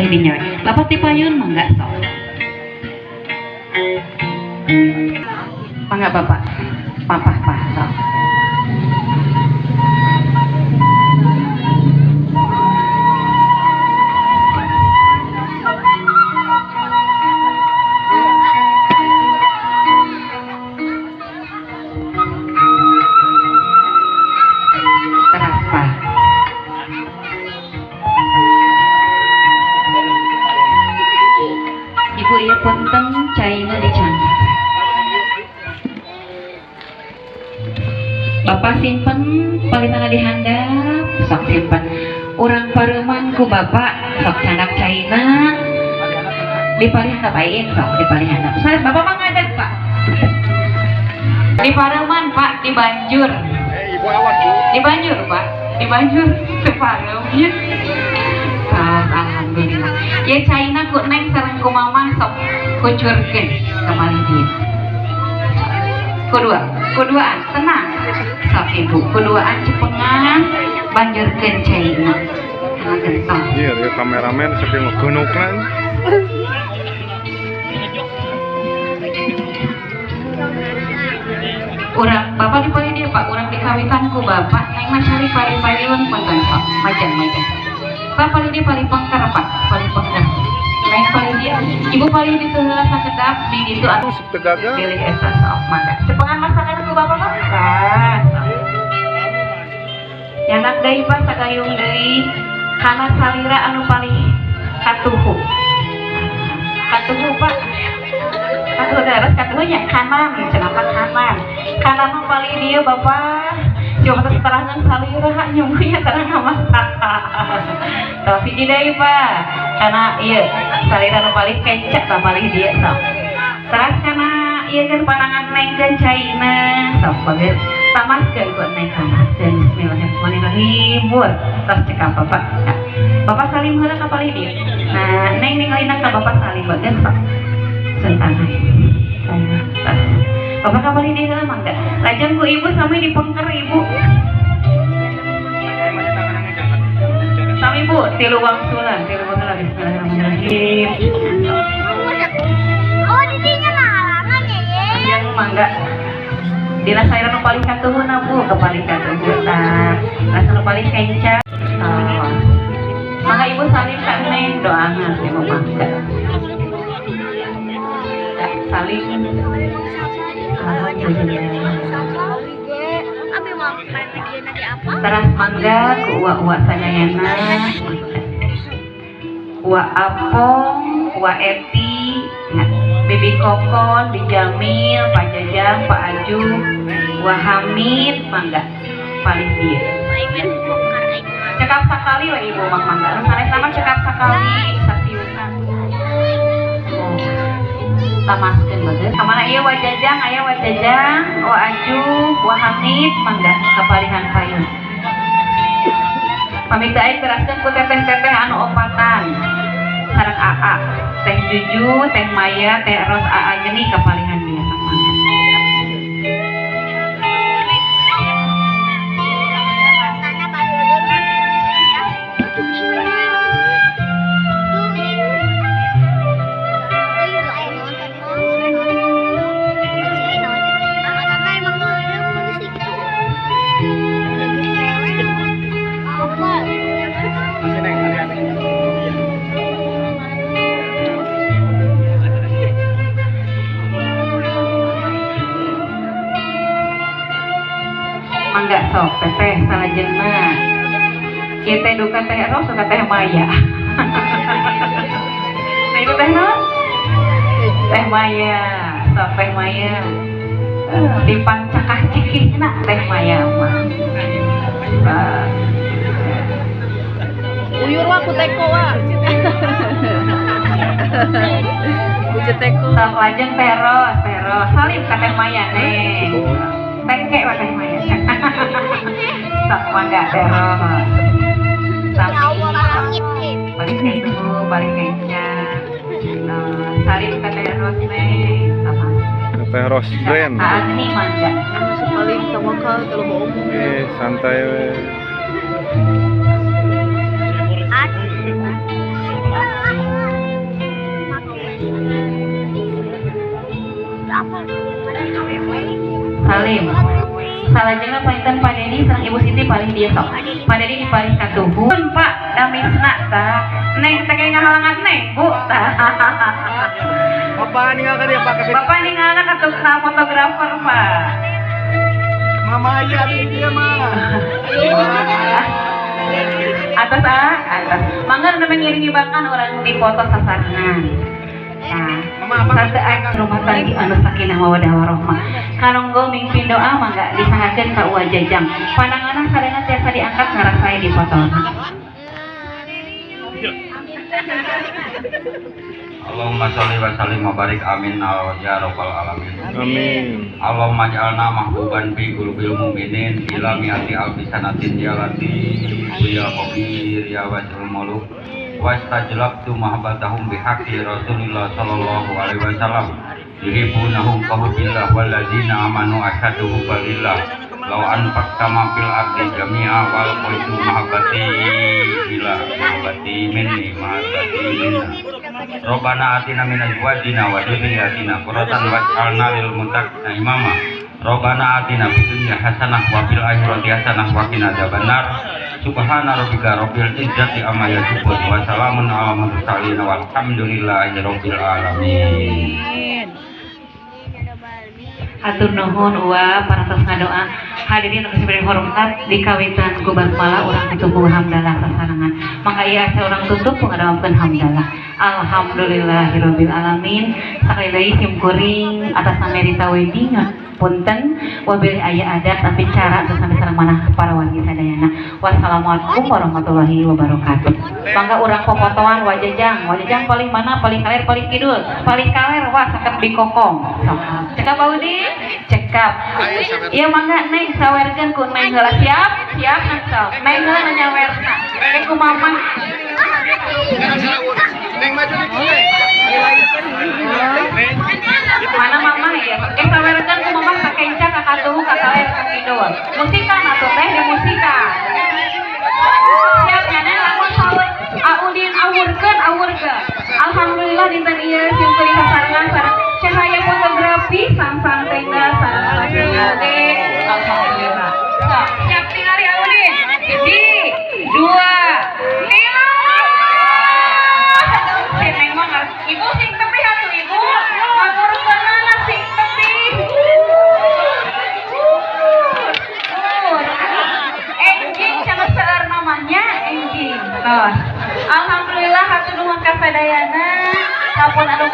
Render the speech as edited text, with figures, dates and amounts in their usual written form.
palih dinya we. Bapak ti payun mangga sok. Mangga Bapak. Papa Pak sok. Punten caina dicandak. Bapak simpen palitana dihandap, sok simpen. Urang pareuman ku bapak sok candak caina di palih handap aing sok di palih handap. Sanes bapak mah ngadeg Pak. Di pareuman Pak di Banjur. Ibu awas Bu. Di Banjur Pak, di Banjur teu pareum nya. Alhamdulillah. Ya caina ku neng sareng ku mama sok kucurkeun ka malih dieu. Kuduaan tenang. Sok ibu, kuduaan cepengan banjurkeun caina. Kana gentong. Iya, ya kameramen saking ngegonokna. Urang bapak di palih dieu Pak, urang dikawitan ku bapak neng mah cari pari-pariun punten sok, majan-majan. Pak paling dia paling pengker Pak, paling pengker. Neng paling dia, ibu paling ditu heula sakedap di ditu atuh pilih eta sok mangga. Cepengan masakan ku bapak Pak. Tah. Nyanak deui Pak sagayung deui kana salira anu paling katuhu. Katuhu Pak. Katuhu daras katuhu nya kanan, cenah kanan. Kanan nu paling dieu Bapak. Coba terangan salira nyunggunya terang masakan. Tapi hiji deui Pak, kana ieu salira nu paling kencet tah paling dieu sok. Teras kana ieu kan panangan nengkeun caina sok bagus. Tamaskeun ku neng kamaskeun bismillahirrahmanirrahim. Bur, tos cekap Bapak. Bapak salim heula ka palih dieu. Nah, neng ningalina ka Bapak salim bagus sok. Sentangan. Tos. Bapak ka palih dieu heula mangga. Lajeng ku ibu sami dipengker ibu. Sami Bu, tilu wangsulan, tilu wangsulan bismillahirrahmanirrahim. Oh, didinya ngahalangan ya, ye. Yang mangga. Dina sayuran nu paling katuhuna Bu, ke paling katuhuna. Rasa nu paling kenca. Oh. Mangga ibu salim ka neng doangan ibu mangga. Salim. Alhamdulillah. Teras mangga ku uwa-uwa sadayana. Uwa Apong, Uwa Eti, Bibi Kokon, Bi Jamil, Pak Jajang, Pak Aju, Uwa Hamid, mangga paling dia. Cekap sakali we ibu mah mangga. Nu sanes-sanes cekap sakali sasiukan. Oh. Tamaskeun bagus. Kamana ieu Wa Jajang, aya Wa Jajang, Wa Aju, Wa Hamid, mangga kapalihan payun. Pamit aing teraskeun ku teteh-teteh anu opatan. Sareng AA, Teh Juju, Teh Maya, Teh Ros AA geni kapalihan dia mangga. Mangga sok teteh salajengna. Ieu teh duka Teh Ros duka Teh Maya. Nah itu teh naon? Teh Maya, sok Teh Maya. Dipancakah cikihna Teh Maya mah. Uyur wa ku teko wa. Ku teko. Sok lajeng Teh Ros, Teh Ros. Salim ka Teh Maya nih. Tengkek wa Teh Maya. Sok mangga Teh Ros. Sami. Balik kecu, balik kenca. Salim ka Teh Ros nih. Sama. Teh Ros brand. Agni mangga. Paling tawakal kalau mau omong. Santai we. Salim. Salajengna panginten Pak Dedi sareng Ibu Siti paling dieu sok. Pak Dedi dipalih katuhu. Pak, damisna tah. Neng teh ngahalangan neng, Bu. Tah. Bapak ninggalkan dia Pak. Bapak ninggalna ka tukang fotografer, Pak. Mama aja dia mah. Atas ah, atas. Mangga nu ngiringi bahkan orang di foto sasarengan. Nah, satu rumah tangga anu sakinah mawadah warohmah. Karonggo mimpin doa mangga disanggakeun ka Uwa Jajang. Pananganna sadayana tiasa diangkat ngarasai di fotona. Allahumma sholli wa sallim wa barik amin ya rabbal alamin. Amin. Allahumma ij'alna mahbuban bi qulubil mu'minin ila mi'ati alfi sanatin ya latif ya khabir ya wajhul muluk wastajlabtu mahabbatahum bihaqqi Rasulillah sallallahu alaihi wasallam yuhibbunahum ka hubbillah wallazina amanu asyaddu hubbalillah law anfaqta ma fil ardi jami'a wal qaitu mahabbati ila mahabbati minni mahabbati minna Robbana atina min azwajina wa dzurriyyatina qurratan waj'alna lil muttaqina imama. Robbana atina fid dunya hasanah wa fil akhirati hasanah wa qina adzabannar. Subhana rabbika rabbil izzati amma yasifun wa salamun alal mursalin walhamdulillahi rabbil alamin. Hatur nuhun uwa parantos ngadoa. Hadirin anu diberi hormat di kawitan ku basmalah urang ditubuh hamdalah sasarengan. Mangga ieu asa urang tutup ngadawamkeun hamdalah. Alhamdulillahirabbil alamin. Sakali deui sim kuring atas Merita Wedding punten wabilih aya adat tapi cara terus sampai sareng manah para wargi sadayana. Wassalamualaikum warahmatullahi wabarakatuh. Mangga urang popotoan wajajang, wajajang paling mana, paling kaler, paling kidul, paling kaler wah saket bikokong. Sok. Cekap Pak Udin? Cekap. Iya mangga neng sawerkeun ku neng heula siap? Siap neng sok. Neng heula nyawerna. Neng ku mamah. Neng maju dikit. Mana mamah ya? Sawerkeun ku mamah ka kenca ka katuhu ka kaler ka kidul. Musikan atuh teh di musikan. Siap nya neng lamun sawer Audin awurkeun awurkeun. Alhamdulillah dinten ieu sim kuring sasarengan sareng cahaya fotografi sang-sang tenda sareng oge. Alhamdulillah. Sok, siap tingali Audin. Hiji, dua, tilu. Si neng mah ibu sing tepi atuh ibu. Ngawurkeunana sing tepi. Enjing cenah seueur namanya enjing. Tos. Alhamdulillah hatur nuhun ka sadayana. Sampun anu